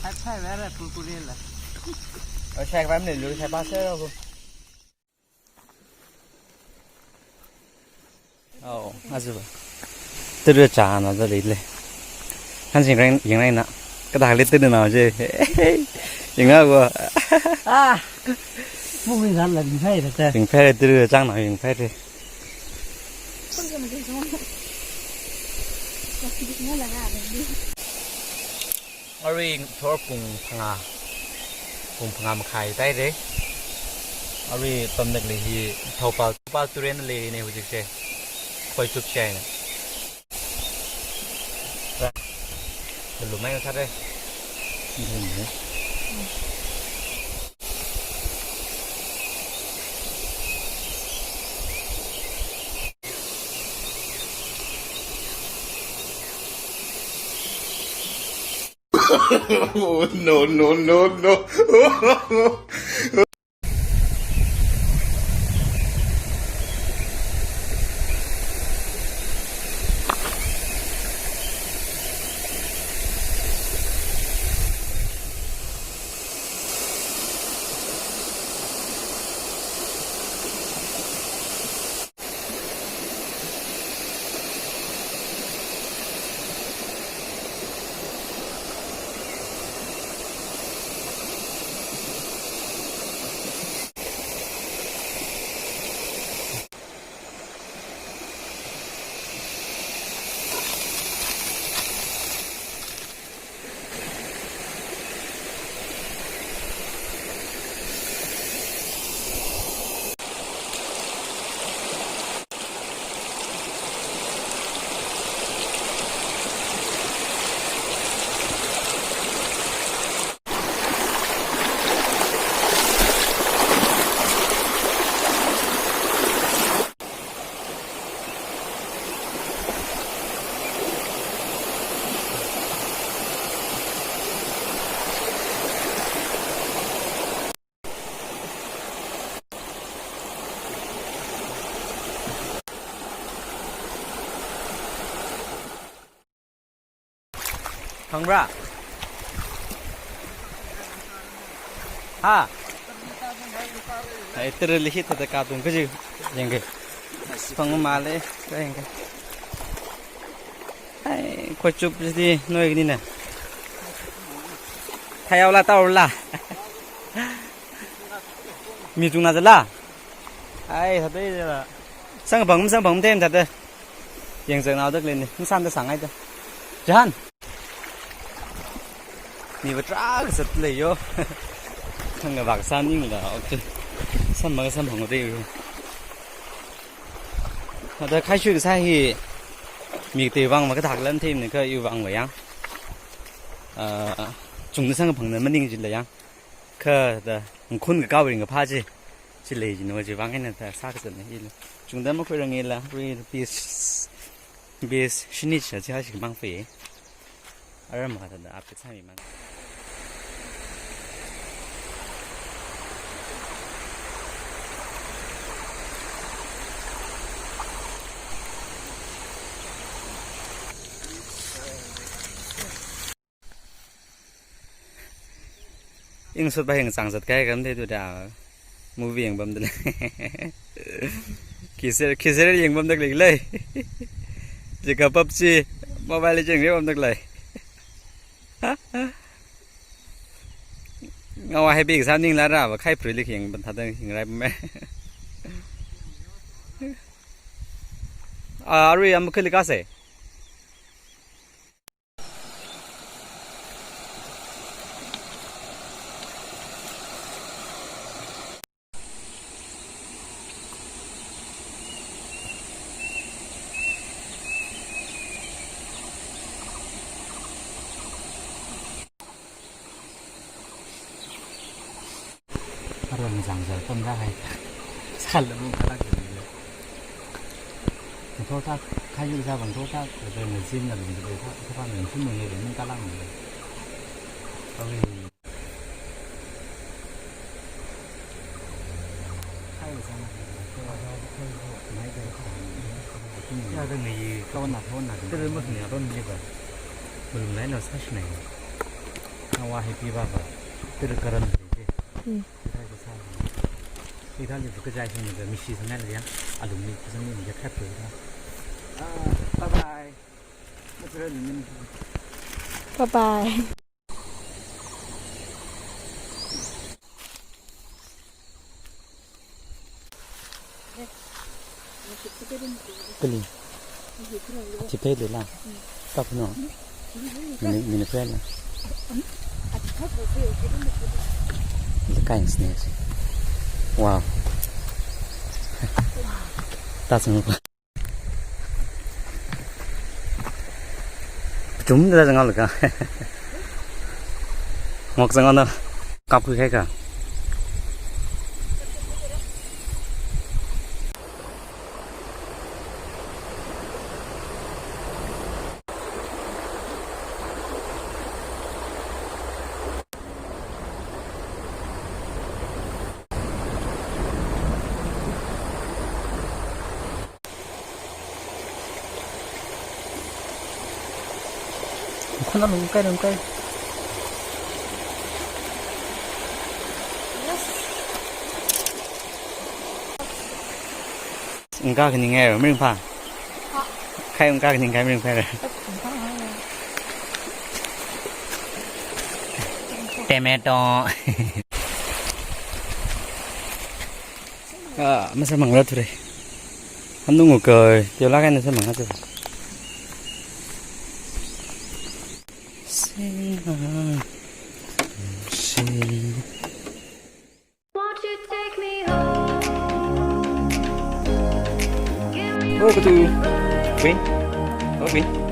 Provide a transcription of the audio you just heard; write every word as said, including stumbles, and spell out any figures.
Hai, hai, where kurkure la. Oh, shai pam ne, lu shai pa se ro. Oh, azu ba. Turu chāna da lei lei. Kan sing reng, ying reng na. Kada le turu na je. Ying a go. Ah. Mu mi zan la mi phai da ta. Ying phai turu chāna ying phai. Arui thor pung phangā, pung phangā makhai tāhaira. Arui pamda khalei hi Thoubal, Thoubal turen leina hojikse. Khoichup shaina. Ra. Lumai sāra. Oh, no, no, no, no. Khangra? Ha? Ai, tara lihi thāda katung kaji yangke. Phang male, ka yangke. Ai, khoichup jidi noi ni na. Thayao la tao la. Mi chungna jala. Ai, thāda jala. Samphang, samphang them thāda. Yangzak nao da khalei ni, nsan da sāngai da. Jahan. Mi va tarākha sat lei yo. Thang ga vak san ning la, okay. Sam ma sam hang de yo. Ada khai shui kasā hi. Mi te vang ma kathak lan them ni kha yu vang va yang. Ah, chungda samphangna maning jin la yang. Kha da, ngkhun kakao ring kaphā chi. Chi lei jin va chi vang eina da sā kasā ni hi la. Chungda makhuirang ila, rui bis, bis shini cha chi ha shi mang fe. Aram ma da da ap kasā mi mang. Ing sut ba hing sang sat kai kam te tu da. Movie yang bam da lei. Kiser, kiser yang bam da lei lei. Jika PUBG, Mobile Legend yang bam da lei. Ngawa happy exam ning la ra ba khai pri li hing ban thāda hing rai me. Ah, arui am khali ka se. Arui zangzar pamda hai. Sal mung kalak ni. Bangtho tak, khai yu za bangtho tak, ada ngazin na bing bing tak, tak bing sum ni bing kalak ni. Kami. Khai yu za na. Ya, ada ngi. Kawan nak, kawan nak. Terus mus ni apa ni ba? Belum lain lah, sas ni. Nawa happy baba. Tir karan de. Hmm. Ithai ko sa. Ithai ni buka jai sing de misi sangai le yang. Alung ni kusang ni ya khat de. Ah, bye bye. Bye bye. Kali. Chipai le la. Kap no. Mini, mini friend. The kind snacks. Wow. That's no. Chum da jang alka. Ngok jang ana. Kap khai ka. Khuna lungkai, lungkai. Ungka khaning ngai, mirin pha. Ha. Khai ungka khaning ngai, mirin pha. Tomato. Ah, masa mangla thure. Hanung ko, teo la kaina sa mangla thure. Sing, sing. Won't you take me home? Give me Over to you. Queen. Okay.